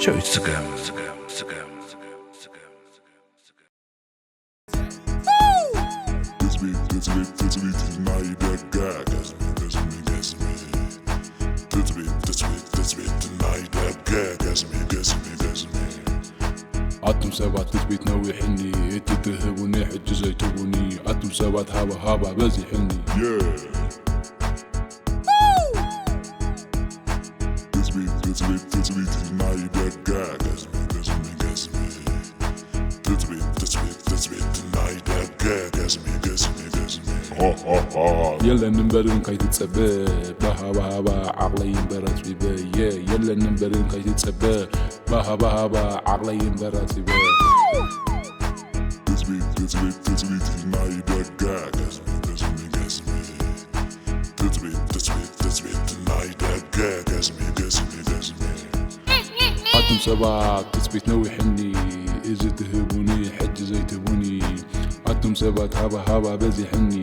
ጨው ይስገም። ትጽቢት፣ ትጽቢት፣ ትጽቢት ናይ ደገ ገዝሚ፣ ገዝሚ፣ ገዝሚ፣ ገዝሚ። ትጽቢት፣ ትጽቢት፣ ትጽቢት ናይ ደገ ገዝሚ፣ ገዝሚ፣ ገዝሚ። ኣቱም ሰባት ትጽቢት ነዊሕኒ፣ እቲ ትህቡኒ ሕጂ ዘይትቡኒ። ኣቱም ሰባት ሃባ ሃባ በዚሕኒ። Yeah። ትጽቢት፣ ትጽቢት፣ ትጽቢት ናይ ደገ ገዝሚ፣ ገዝሚ፣ ገዝሚ። ትጽቢት፣ ትጽቢት፣ ትጽቢት ናይ ደገ ገዝሚ፣ ገዝሚ፣ ገዝሚ። የለን እምበርን ከይትጸበ፣ ባሃባሃባ ዓቕለይ እምበር ኣጽቢበ። የ-፣ የለን እምበርን ከይትጸበ፣ ባሃባሃባ ዓቕለይ እምበር ኣጽቢበ። ትጽቢት፣ ትጽቢት፣ ትጽቢት ናይ ደገ ገዝሚ፣ ገዝሚ፣ ገዝሚ። ትጽቢት፣ ትጽቢት፣ ትጽቢት ናይ ደገ ገዝሚ፣ ገዝሚ፣ ገዝሚ። ኣቱም ሰባት ትጽቢት ነዊሕኒ፣ እዚ ትህቡኒ ሕጂ ዘይትህቡኒ። ኣቱም ሰባት ሃባ ሃባ በዚሕኒ።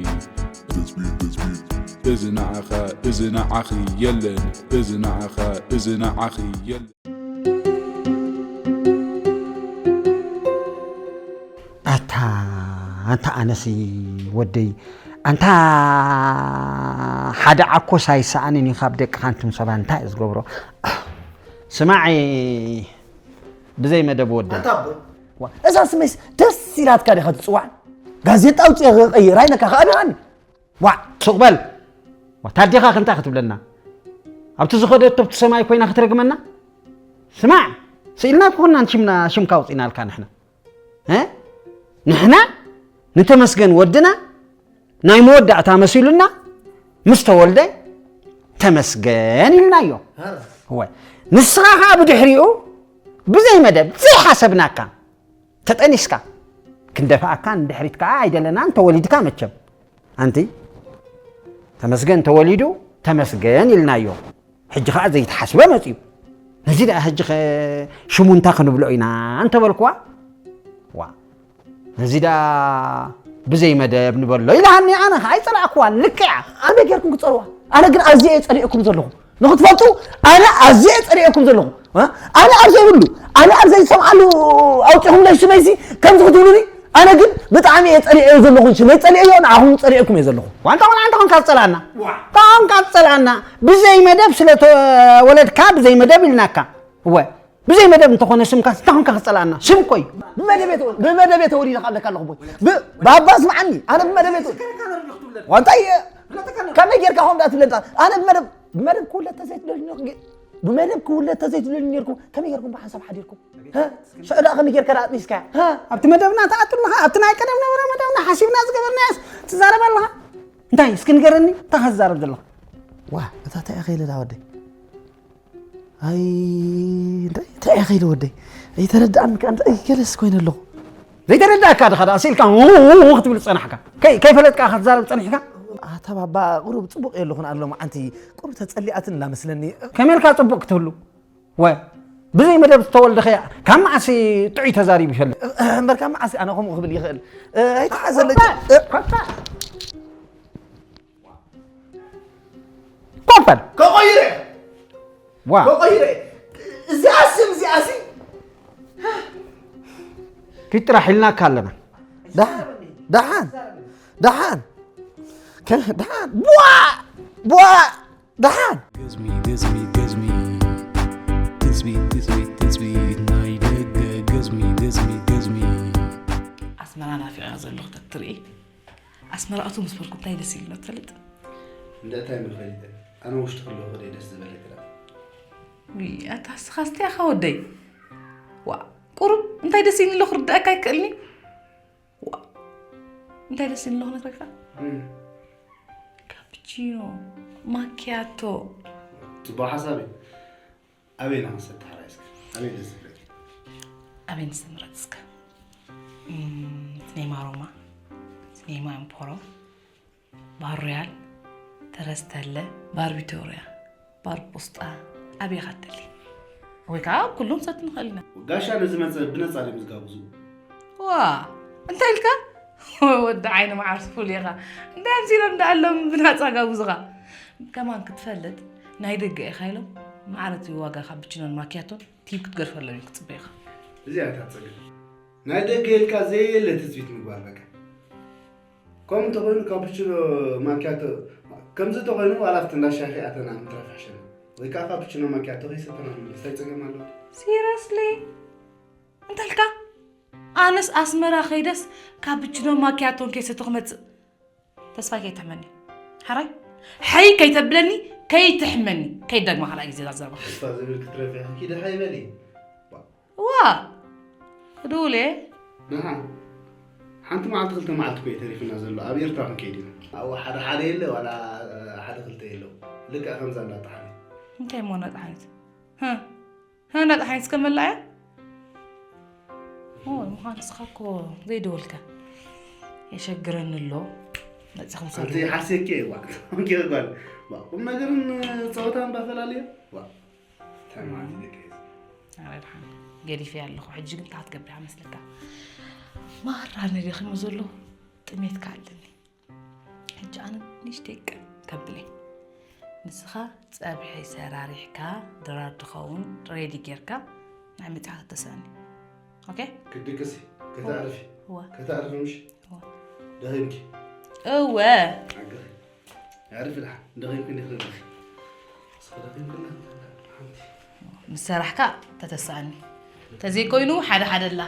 ትጽቢት፣ ትጽቢት። እዚ ንዓኻ፣ እዚ ንዓኺ የለን፣ እዚ ንዓኻ፣ እዚ ንዓኺ የለን። ኣታ፣ ኣንታ ኣነሲ ወደይ፣ ኣንታ ሓደ ዓኮስ ኣይሰኣንን እዩ ካብ ደቅኻ። ኣንቱም ሰባ እንታይ እዩ ዝገብሮ? ስማዕ ብዘይ መደብ ወደይ። ኣንታ ኣቦይ። ዋ፣ እዛ ስመይስ ደስ ኢላትካ ዲኻ ትጽዋዕ? ጋዜጣ ኣውጽኤ ክቕይራ ኢለካ ከኣ ዲኻኒ? ዋ፣ ሱቕ በል። ዋ፣ ታዴኻ ክንታ ክትብለና? ኣብቲ ዝኸደቶ ኣብቲ ሰማይ ኮይና ክትረግመና? ስማዕ፣ ስኢልና ክኾንና ሽምና፣ ሽምካ ኣውጺእናልካ ንሕና። እ? ንሕና ንተመስገን ወድና ናይ መወዳእታ መሲሉና ምስ ተወልደ ተመስገን ኢልናዮ። እወ። ንስኻ ኸኣ ብድሕሪኡ ብዘይ መደብ ዘይሓሰብናካ ተጠኒስካ ክንደፍኣካ ንድሕሪት ከኣ ኣይደለናን። ተወሊድካ መቸም ኣንቲ ተመስገን ተወሊዱ ተመስገን ኢልናዮ። ሕጂ ኸኣ ዘይተሓስበ መጽዩ። ነዚ ደኣ ሕጂ ኸ ሽሙ እንታ ክንብሎ ኢና እንተበልክዋ፣ ዋ፣ ነዚ ደኣ ብዘይ መደብ ንበሎ ኢላሃኒ። ኣነ ኸኣ ኣይጸላእክዋን፣ ልክዕ እያ። ኣነ ጌርኩም ክጸልዋ፣ ኣነ ግን ኣዝየ እየ ጸሊእኩም ዘለኹ። ንኽትፈልጡ፣ ኣነ ኣዝየ እየ ጸሊእኩም ዘለኹ። እ? ኣነ ኣብ ዘይብሉ፣ ኣነ ኣብ ዘይሰምዓሉ ኣውጺኹምለይ ሽመይሲ ከምዚ ክትብሉኒ፣ ኣነ ግን ብጣዕሚ እየ ጸሊኤዮ ዘለኹ። ሽመይ ጸሊኤዮ፣ ንዓኹም ጸሊኤኩም እየ ዘለኹ። ዋ፣ እንታይ ኾንካ፣ እንታይ ኾንካ ትጸልኣና? ዋ። እንታይ ኾንካ ትጸልኣና? ብዘይ መደብ ስለ ተወለድካ ብዘይ መደብ ኢልናካ። እወ፣ ብዘይ መደብ እንተኾነ ስምካ እንታይ ኾንካ ክትጸልኣና? ስም እኮ እዩ። ብመደብ እየ ተወ-፣ ብመደብ እየ ተወሊደ ኣለካ ኣለኹ ቦይ። ብ-፣ ባባ ስምዓኒ፣ ኣነ ብመደብ እየ ተወ-፣ ዋ፣ እንታይ እየ? ከመይ ጌርካ ከምኡ ደኣ ትብለኒ? ኣነ ብመደብ፣ ብመደብ ክውለድ ተዘይትብለኒ ጌ-፣ ብመደብ ክውለድ ተዘይትብለኒ ኔርኩም፣ ከመይ ጌርኩም ብሓንሳብ ሓዲርኩም? ሃ? ሽዑ ደኣ ከመይ ጌርካ ደኣ ኣጥኒስካያ? ሃ? ኣብቲ መደብና ትኣቱ ኣለኻ፣ ኣብቲ ናይ ቀደም ነበረ መደብና ሓሲብና ዝገበርናዮስ ትዛረብ ኣለኻ? እንታይ እስኪ ንገረኒ፣ እንታይ ከትዛረብ ዘለኻ? ዋ፣ እታ እንታይ እያ ከይለ ደኣ ወደይ? ኣይ፣ እንታይ፣ እንታይ እያ ከይለ ወደይ? ኣይተረድኣኒ ከኣ፣ እንታይ ገለስ ኮይነ ኣለኹ። ዘይተረድኣካ ድኻ ደኣ ስኢልካ ው፣ ው፣ ው ክትብል ዝጸናሕካ? ከይ-፣ ከይፈለጥካ ክትዛረብ ጸኒሕካ? ኣታ ባባ፣ ቁሩብ ጽቡቕ የለኹን ኣሎ መዓንቲ። ቁሩብ ተጸሊኣትን እንዳመስለኒ። ከመይ ኢልካ ጽቡቕ ክትህሉ? ወ-፣ ብዘይ መደብ ዝተወልደ ኸያ ካብ መዓስ ጥዑይ ተዛሪቡ ይፈልጥ? እምበር ካብ መዓስ ኣነ ከምኡ ክብል ይኽእል? እ፣ ኣይተሓዘለይ። ኮታ፣ እ፣ ኮታ። ኮፈል። ከቆይረ። ዋ። ከቆይረ። እዚኣ ስም እዚኣ ሲ። ፊት ጥራሕ ኢልናካ ኣለና። ደሓን፣ ደሓን፣ ደሓን። ከ-፣ ደሓን። ቧ! ቧ! ደሓን። ገዝሚ፣ ገዝሚ፣ ገዝሚ። ትጽቢት፣ ትጽቢት፣ ትጽቢት ናይ ደገ። ገዝሚ፣ ገዝሚ፣ ገዝሚ። ኣስመራ ናፊቐ ዘለኹ ተትርኢ። ኣስመራ ኣቱ ምስ በልኩ እንታይ ደስ ኢሉና ትፈልጥ? እንደ እንታይ ምን ፈሊጠ? ኣነ ውሽጢ ከለኹ ከደይ ደስ ዝበለኪ ደኣ። ውይ፣ ኣታ ንስኻስ እንታይ ኢኻ ወደይ? ዋ፣ ቁሩብ እንታይ ደስ ኢሉኒ ኣለኹ ክርድኣካ ኣይክእልኒ? ዋ፣ እንታይ ደስ ኢሉኒ ኣለኹ ነግረካ? እም። ካፕቺኖ፣ ማኪያቶ። ጽቡቕ ሓሳብ እዩ። ኣበይ ኢና ክንሰቲ ሓራይ እስከ? ኣበይ ደስ ዝብለኪ? ኣበይ ንስምረጽ እስከ? እም፣ ሲኔማ ሮማ፣ ሲኔማ ኤምፖሮ፣ ባር ሮያል፣ ተረስተለ፣ ባር ቪቶርያ፣ ባር ፖስጣ፣ ኣበይ ኢኻ ትደሊ? ወይ ከኣ ኣብ ኩሎም ሰቲ ንኽእል ኢና። ጋሻ ነዚ መጸ ብነጻ ድዮም ዝጋብዙ? ዋ፣ እንታይ ኢልካ? ወዲ ዓይኒ መዓር ስፉል ኢኻ። እንታይ ኣምሲሎም ደኣ ኣሎም ብናጻ ጋብዙኻ? ከማን ክትፈልጥ ናይ ደገ ኢኻ ኢሎም ማዕረ እቲ ዋጋ ካፕችኖን ማኪያቶን ቲብ ክትገድፈሎም እዩ ክጽበየኻ። እዚኣ እታ ጸገም። ናይ ደገ ኢልካ ዘየለ ትጽቢት ምግባር በቃ። ከምኡ እንተኾይኑ ካፕችኖ ማኪያቶ፣ ከምዚ እንተኾይኑ ዋላ ኣብቲ እንዳ ሻሂ ኣተና ምትራፍ ይሕሸና። ወይ ከዓ ካፕችኖ ማኪያቶ ከይሰተና ምምለስ እንታይ ጸገም ኣለዎ? ሲሪየስሊ? እንተልካ? ኣነስ ኣስመራ ከይደስ ካፕችኖ ማኪያቶን ከይሰተኹ ክመጽእ። ተስፋይ ከይትሕመኒ። ሓራይ? ሓይ ከይተብለኒ፣ ከይትሕመኒ። ከይደግማ ካልኣይ ግዜ እዛ ዘረባ። ተስፋ ዝብል ክትረፊ ኪዲ ሓይ በሊ። ዋ! ክድውል እየ። ደሓን። ሓንቲ መዓልቲ ክልተ መዓልቲ እኮ እዩ ተሪፍና ዘሎ። ኣብ ኤርትራ ክንከይድ ኢና። ኣብኡ ሓደ ሓደ የለ፣ ዋላ ሓደ ክልተ የለው። ልክዕ ከምዛ እንዳጠሓነት። እንታይ እሞ እንዳጠሓነት? ህ? ህ፣ እንዳጠሓነት እስከ መላእያ? ኦ፣ ምዃን ንስኻ እኮ ዘይደወልካ። የሸግረኒ ኣሎ። መጽኻ ኣንቲ ምሳሌ። ሓሴኬ፣ ዋ፣ ኦኬ፣ ጓል። ዋ፣ ቁም ነገርን ጸወታን ባፈላለየ። ዋ፣ ተማዕት ደቂ። ኣረ፣ ደሓን። ገዲፈ ኣለኹ። ሕጂ ግን እንታይ ክትገብር እያ መስለካ? ማራ ነዲኺ ዘሎ ጥሜትካ ኣለኒ። ሕጂ ኣነ ንእሽተይ ቅር ከብለይ። ንስኻ ጸብሒ ሰራሪሕካ፣ ድራር ትኸውን ሬዲ ጌርካ፣ ናይ መጽሓፍ ተሰኒ። ኦኬ? ክትድቅሲ፣ ከተዕርፊ፣ እወ። ከተዕርፊ ምሽ? እወ። ደኺምኪ? እወ። ኣገኺ። ኣዕርፊ ደሓን። ደኺምኪ እንዲኺ ደኺምኪ። እስኺ ደኺምኪ እንዳትብላ ሓንቲ። ምስ ሰራሕካ ተተስኣኒ። ተዘይኮይኑ ሓደ ሓደ ኣላ።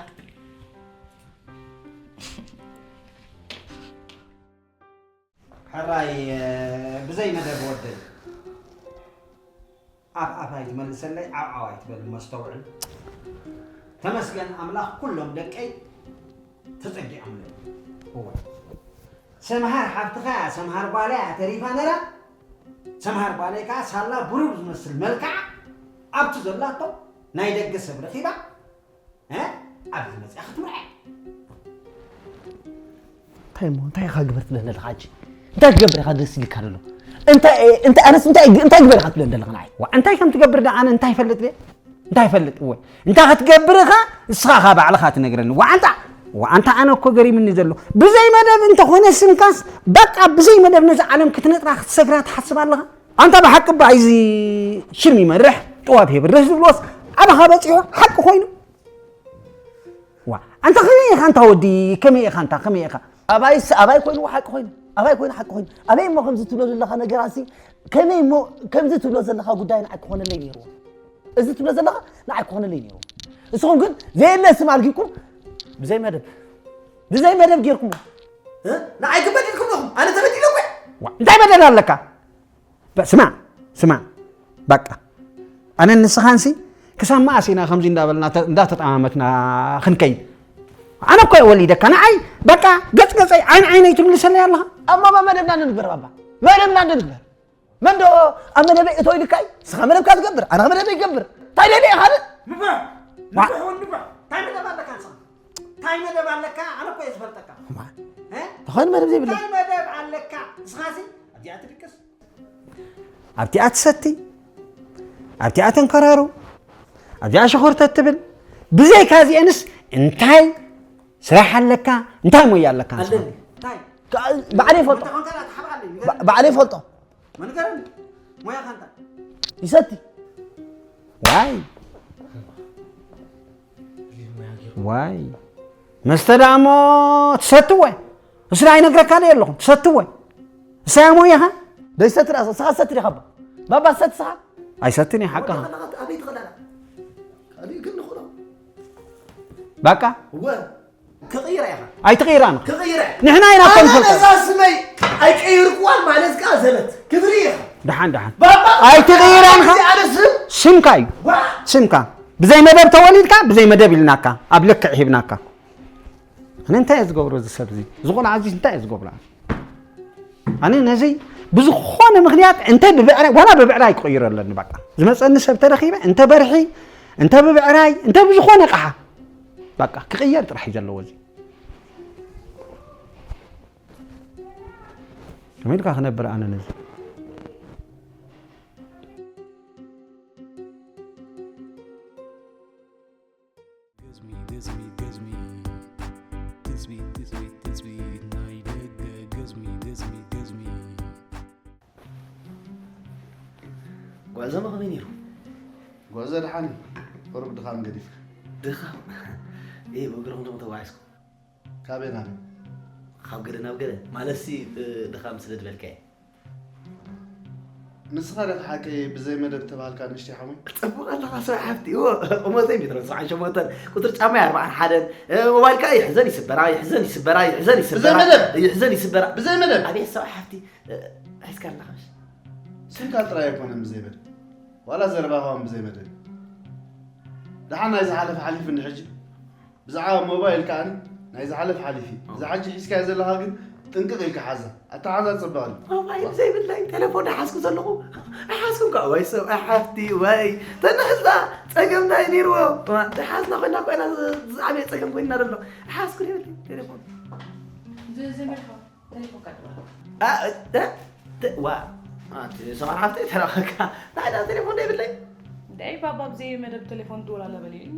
ሕራይ፣ ብዘይ መደብ ወደይ። ኣፍ ኣፍ ኣይትመልሰለይ፣ ዓው ዓው ኣይትበል፣ መስተውዕል። ተመስገን ኣምላኽ፣ ኩሎም ደቀይ ተጸጊዖምለይ። እወ። ሰምሃር ሓፍትኻ እያ፣ ሰምሃር ጓላ እያ ተሪፋ ነራ። ሰምሃር ጓለይ ከኣ ሳላ ብሩር ዝመስል መልክዓ ኣብቲ ዘላቶ ናይ ደገ ሰብ ረኺባ፣ እ? ኣብዚ መጽያ ክትምርዐ። እንታይ እሞ፣ እንታይ ኢኻ ግበር ትብለኒ ዘለኻ ሕጂ? እንታይ ትገብር ኢኻ ደስ ኢልካ ዘሎ? እንታይ፣ እንታይ፣ ኣነስ እንታይ፣ እንታይ ግበር ኢኻ ትብለኒ ዘለኻ ንዓይ? ዋ፣ እንታይ ከም ትገብር ደኣ ኣነ እንታይ ይፈልጥ ድየ? እንታይ ይፈልጥ? እወ። እንታይ ክትገብር ኢኻ? ንስኻ ኢኻ ባዕልኻ ትነግረኒ። ዋ፣ ኣንታ፣ ዋ፣ ኣንታ ኣነ እኮ ገሪምኒ ዘሎ። ብዘይ መደብ እንተኾነ ስምካስ፣ በቃ ብዘይ መደብ ነዛ ዓለም ክትነጥራ ክትሰግራ ትሓስብ ኣለኻ? ኣንታ ብሓቂ እባ እዚ ሽም ይመርሕ፣ ጥዋፍ የብርህ ዝብልዎስ ኣባኻ በጺሑ ሓቂ ኮይኑ። ዋ፣ ኣንታ ከመይ ኢኻ ኣንታ ወዲ፣ ከመይ ኢኻ ኣንታ፣ ከመይ ኢኻ? ኣባይስ፣ ኣባይ ኮይኑ ሓቂ ኮይኑ፣ ኣባይ ኮይኑ ሓቂ ኮይኑ። ኣበይ እሞ ከምዚ ትብሎ ዘለኻ ነገራሲ፣ ከመይ እሞ ከምዚ ትብሎ ዘለኻ ጉዳይ ንዓይ ክኾነለይ ነይርዎ። እዚ ትብሎ ዘለኻ ንዓይ ክኾነለይ ነይርዎ። ንስኹም ግን ዘየለ ስም ኣልጊብኩም፣ ብዘይ መደብ፣ ብዘይ መደብ ጌርኩሞ። እ? ንዓይ ግን በዲልኩም ዲኹም? ኣነ ተበዲለ እኮ እየ። ዋ፣ እንታይ በደል ኣለካ? በ-፣ ስማዕ፣ ስማዕ፣ በቃ። ኣነን ንስኻንሲ ክሳብ መኣስ ኢና ከምዚ እንዳበልና ተ-፣ እንዳተጠማመትና ክንከይድ? ኣነ እኮ እየ ወሊደካ። ንዓይ በቃ ገጽ ገጸይ፣ ዓይን ዓይነይ ትምልሰለይ ኣለኻ። እማማ መደብና ንግበር ባባ። መደብና ንግበር። መን ዶ ኣብ መደበይ እቶ ኢልካ እዩ? ንስኻ መደብካ ትገብር፣ ኣነ መደበይ ይገብር። እንታይ ደልየ ካልእ? ንፋዕ! ዋ- ንፋዕ ወዲ ንፋዕ! እንታይ መደብ ኣለካ ንስኻ? እንታይ መደብ ኣለካ? ኣነ እኮ እየ ዝፈልጠካ። እማ፣ እ? ተኾይኑ መደብ ዘይብለይ። እንታይ መደብ ኣለካ? ንስኻሲ ኣብዚኣ ትድቅስ? ኣብቲኣ ትሰቲ፣ ኣብቲኣ ተንከራሩ፣ ኣብዚኣ ሸኾርተት ትብል። ብዘይካ እዚአንስ እንታይ ስራሕ ኣለካ? እንታይ ሞያ ኣለካ ንስኻ? ኣለኒ። እንታይ? ካ-፣ ባዕለይ ይፈልጦ። እንታይ ኮንካ ትሓብኣለይ? ንገረኒ። ባ-፣ ባዕለይ ይፈልጦ። መንገረኒ። ሞያኻ እንታይ? ይሰቲ። ዋይ። ዋይ። መስተ ደኣ እሞ ትሰትዎ። እሱ ደኣ ኣይነግረካ ዶ ኣለኹ? ትሰትዎ። እሳ እያ ሞያኻ? ደይ ሰቲ ደኣ፣ ንስኻ ሰቲ ዲኻ እባ? ባባ ሰቲ ንስኻ? ኣይሰትን እየ ሓቅኻ። ወዲ ከለኻ ኣበይ ትኸዳላ? ካልእ ግን ንኹሎ። በቃ። እወ። ክቕይራ ኢኻ። ኣይትቕይራን። ክቕይራ። ንሕና ኢና እኮ ኣነ ንፈልጦ። ነዛ ስመይ ኣይቀይርክዋን ማለት ከኣ ዘበት። ክትርኢ ኢኻ። ደሓን፣ ደሓን። ባባ ኣይትቕይራን ኢኻ። እዚ ኣነ ስም ስምካ እዩ። ዋ። ስምካ። ብዘይ መደብ ተወሊድካ፣ ብዘይ መደብ ኢልናካ፣ ኣብ ልክዕ ሂብናካ። ኣነ እንታይ እየ ዝገብሮ እዚ ሰብ እዚ? እዚ ቆልዓ እዚ እንታይ እየ ዝገብሮ? ኣነ ነዚ ብዝኾነ ምኽንያት እንተ ብብዕራይ፣ ዋላ ብብዕራይ ክቕይሮ ኣለኒ በቃ። ዝመጸኒ ሰብ ተረኺበ፣ እንተ በርሒ፣ እንተ ብብዕራይ፣ እንተ ብዝኾነ ኣቕሓ፣ በቃ ክቕየር ጥራሕ እዩ ዘለዎ እዚ። ከመይ ኢልካ ክነብር ኣነ ነዚ? ገዝሚ፣ ገዝሚ፣ ገዝሚ። ትጽቢት፣ ትጽቢት፣ ትጽቢት ናይ ደገ። ገዝሚ፣ ገዝሚ፣ ገዝሚ። ጓዕዞማ ከመይ ነይሩ? ጉዕዞ ደሓን እዩ። ቁሩብ ድኻም ገዲፍካ። ድኻም? እ፣ ብእግርኹም ዲኹም ተጓዒዝኩም? ካበይ ናበይ? ካብ ገለ ናብ ገለ? ማለትሲ፣ እ፣ ድኻም ስለ ዝበልካዮ። ንስኻ ዲኻ ሓቀይ ብዘይ መደብ ተባሃልካ ንእሽተይ ሓሙይ? ጽቡቕ ኣለኻ ሰብኣይ ሓፍቲ። እዎ፣ ቁመተይ ሜትሮን ሰብዓን ሸሞንተን፣ ቁጽሪ ጫማይ ኣርብዓን ሓደን፣ እ፣ ሞባይል ከኣ ይሕዘን ይስበራ፣ ይሕዘን ይስበራ፣ ይሕዘን ይስበራ፣ ብዘይ መደብ? ይሕዘን ይስበራ። ብዘይ መደብ? ኣቤት ሰብኣይ ሓፍቲ፣ እ፣ ሒዝካ ኣለኻ ምሽ? ስምካ ጥራይ ኣይኮነን ብዘይ መደብ። ዋላ ዘረባኻ እውን ብዘይ መደብ። ደሓን ናይ ዝሓለፈ ሓሊፉ እንዲ ሕጂ። ብዛዕባ ሞባይል ከኣኒ ናይ ዝሓለፈ ሓሊፉ እዩ። እዚ ሕጂ ሒዝካዮ ዘለኻ ግን ጥንቅቕ ኢልካ ሓዛ። ኣተሓዛ ጽብቕ ኣሎ። ሞባይል ዘይብለይ ቴሌፎን ደሓዝኩ ዘለኹ። ኣይሓዝኩም ከኣ ወይ ሰብ፣ ኣይ ሓፍቲ፣ ወይ ተንሕዝና ጸገም እንታይ ነይርዎ? ደሓዝና ኮይና ኮይና ዝ-፣ ዝዓበየ ጸገም ኮይና ዘሎ። ኣይሓዝኩ ዘይብለይ ቴሌፎን። ዝ-፣ ዘመድካ ቴሌፎን ካድዋ። ኣ፣ እ፣ እ፣ ተ-፣ ዋ፣ ኣቲ ሰማር ሓፍተይ ተረኸካ። ናይ ዳ ቴሌፎን ዶ ይብለይ? ደይ ባባ ብዘይ መደብ ቴሌፎን ትውላለ በሊኒ።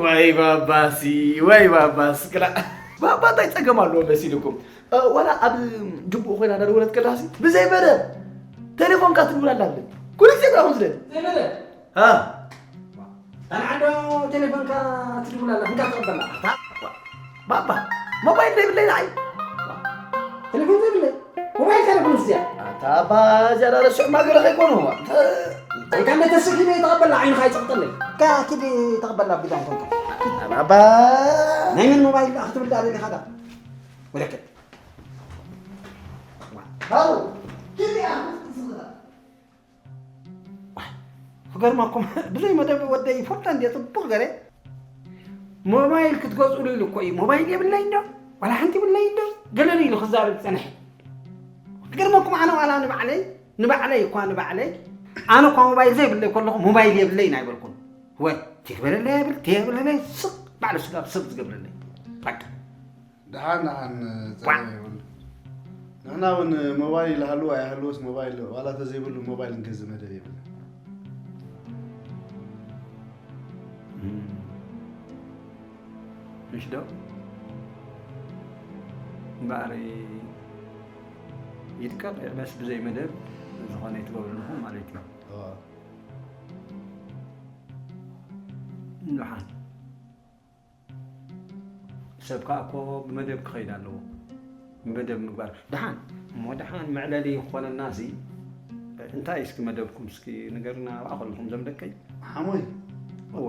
ወይ ባባሲ፣ ወይ ባባስ፣ ክላ-፣ ባባ እንታይ ጸገም ኣለዎ መሲልኩም? እ፣ ዋላ ኣብ ጅቡኡ ኮይና እናደወለት ከላሲ፣ ብዘይ መደብ ቴሌፎንካ ትድውል ኣላ ብለይ። ኩሉ ግዜ ብላ ከምዝደሊ። ዘይ መደብ? እ። ኣነ ዓዶ ቴሌፎንካ ትድውል ኣላ፣ እንካ ትቕበላ። ኣታ፣ ባባ፣ ሞባይል ዘይብለይ ንዓይ። ቴሌፎን ዘይብለይ? ሞባይል ቴሌፎን እዚኣ። ኣታ ኣባ፣ እዚኣ ዳ ረስዑ ማገረ ከይኮኑ። ኣንተ፣ እንካ እንደ ተስኪነ ተቐበላ፣ ዓይንኻ ይጽቕጠለይ። ካ፣ ኪዲ ተቐበላ፣ ብዳን ኮንካ። ኣባ። ናይ መን ሞባይል ደኣ ክትብል ደኣ ደሊኻ ደኣ? ወደከ። ሃው፣ ኪዲ ኣኽትዝኽታ። ክገርመኩም፣ ብዘይ መደብ ወደይ ይፈልጣ እንዴ ጽቡቕ ገረ። ሞባይል ክትገዝኡሉ ኢሉ እኮ እዩ። ሞባይል የብለይ እንዶ፣ ዋላ ሓንቲ የብለይ እንዶ፣ ገለሉ ኢሉ ክዛረብ ጸንሐ። ክገርመኩም፣ ኣነ ዋላ ንባዕለይ፣ ንባዕለይ እኳ ንባዕለይ፣ ኣነ እኳ ሞባይል ዘይብለይ ከለኹ ሞባይል የብለይ ኣይበልኩን። ወይ፣ ትግበረለይ ኣይብል፣ ትየብለለይ፣ ስቕ ባዕሉ ስጋብ ሰብ ዝገብረለይ። በቃ። ደሓን፣ ደሓን፣ ጸገም የብሉ። ንሕና እውን ሞባይል ይሃልዎ ኣይሃልዎስ ሞባይል፣ ዋላ ተዘይብሉ ሞባይል እንገዝእ መደብ የብልና። እም። ምሽ ዶ? እምበኣር ይድቀቕ ይዕበስ ብዘይ መደብ ዝኾነ ይትገብሩ ኣለኹም ማለት እዩ። እዋ። ደሓን። ሰብ ከኣ እኮ ብመደብ ክኸይድ ኣለዎ። ብመደብ ምግባር። ደሓን፣ እሞ ደሓን መዕለሊ ክኾነና ሲ፣ እንታይ እስኪ መደብኩም እስኪ ንገርና፣ ኣብኣ ከለኹም ዘም ደቀይ? ሓሞይ፣ እወ።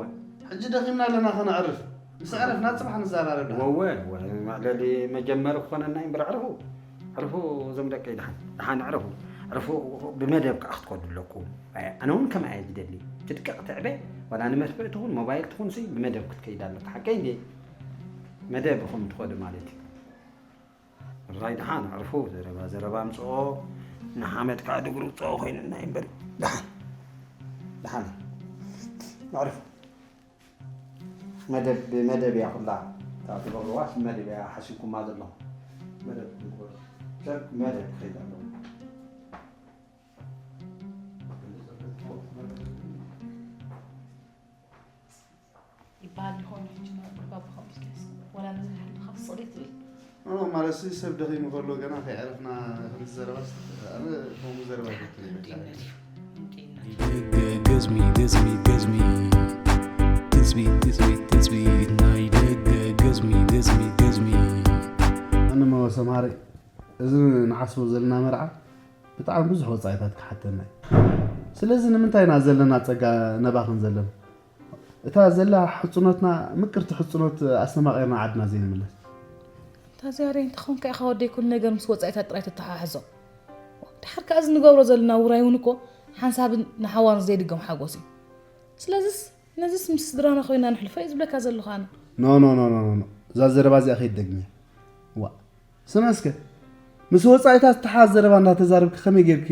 ሕጂ ደኺምና ኣለና፣ ከነዕርፍ። ምስ ኣዕረፍና ጽባሕ ንዘራረብ ደኣ። ወወ፣ ወ-፣ መዕለሊ መጀመሪ ክኾነና እዩ እምበር፣ ዕርፉ። ዕርፉ እዞም ደቀይ፣ ደሓን፣ ደሓን ዕርፉ። ዕርፉ ብመደብ ከኣ ክትከዱ ኣለኩም። ኣነ እውን ከምኣ እየ ዝደሊ። ትድቀቕ ትዕበ፣ ዋላ ንመድፍእ ትኹን፣ ሞባይል ትኹን ሲ፣ ብመደብ ክትከይድ ኣለካ። ሓቀይ እንዴ? መደብ ኢኹም ትኸዱ ማለት እዩ። ራይ ደሓን፣ ዕርፉ፣ ዘረባ፣ ዘረባ ኣምጽኦ። ንሓመድ ከኣ ድግሩ ውጽኦ ኮይኑና እዩ እምበር። ደሓን። ደሓን። ኣዕርፉ። መደብ ብመደብ እያ ኩላ። እታ ትገብርዋስ መደብ እያ ሓሲብኩማ ዘለኹም። መደብ ክትገብሩ። ሰብ መደብ ክኸይድ ኣለዎ። ይበሃል ይኸውን ሕጂ ናብ ባባ ከምኡ ኢልካስ? ዋላ ነዚ ሓልኻ ስቕ ዘይትብል? ኖ፣ ኖ፣ ማለት ሲ ሰብ ደኺሙ ከሎ ገና ከይዕረፍና ክንዝዘረባስ ኣነ ከምኡ ዘረባ ኣይፈቱን እየ በቃ። እንዴት ነሽ? እንዴት ነሽ? ደገ ገዝሚ፣ ገዝሚ፣ ገዝሚ። ትጽቢት፣ ትጽቢት፣ ትጽቢት፣ ናይ ደገ ገዝሚ፣ ገዝሚ፣ ገዝሚ። ኣነ እሞ ሰምሃረይ፣ እዚ ንዓስቦ ዘለና መርዓ ብጣዕሚ ብዙሕ ወጻኢታት ክሓተና እዩ። ስለዚ ንምንታይ ኢና ዘለና ጸጋ ነባኽን ዘለና? እታ ዘላ ሕጽኖትና ምቅርቲ ሕጽኖት ኣስተማቒርና ዓድና ዘይንምለስ። እታ ዝያዳ እንተኾንካ ኢኻ ወደይ ኩሉ ነገር ምስ ወጻኢታት ጥራይ ተተሓሕዞ። ድሓር ከኣ እዚ ንገብሮ ዘለና ውራይ እውን እኮ ሓንሳብን ንሓዋሩን ዘይድገም ሓጎስ እዩ። ስለዚስ ነዚስ ምስ ስድራና ኮይና ንሕልፎ እየ ዝብለካ ዘለኹ ኣነ። ኖ፣ ኖ፣ ኖ፣ ኖ፣ ኖ፣ ኖ። እዛ ዘረባ እዚኣ ከይትደግምያ። ዋእ። ስመ እስከ፣ ምስ ወጻኢታት ዝተሓዝ ዘረባ እንዳተዛረብኪ ከመይ ጌርኪ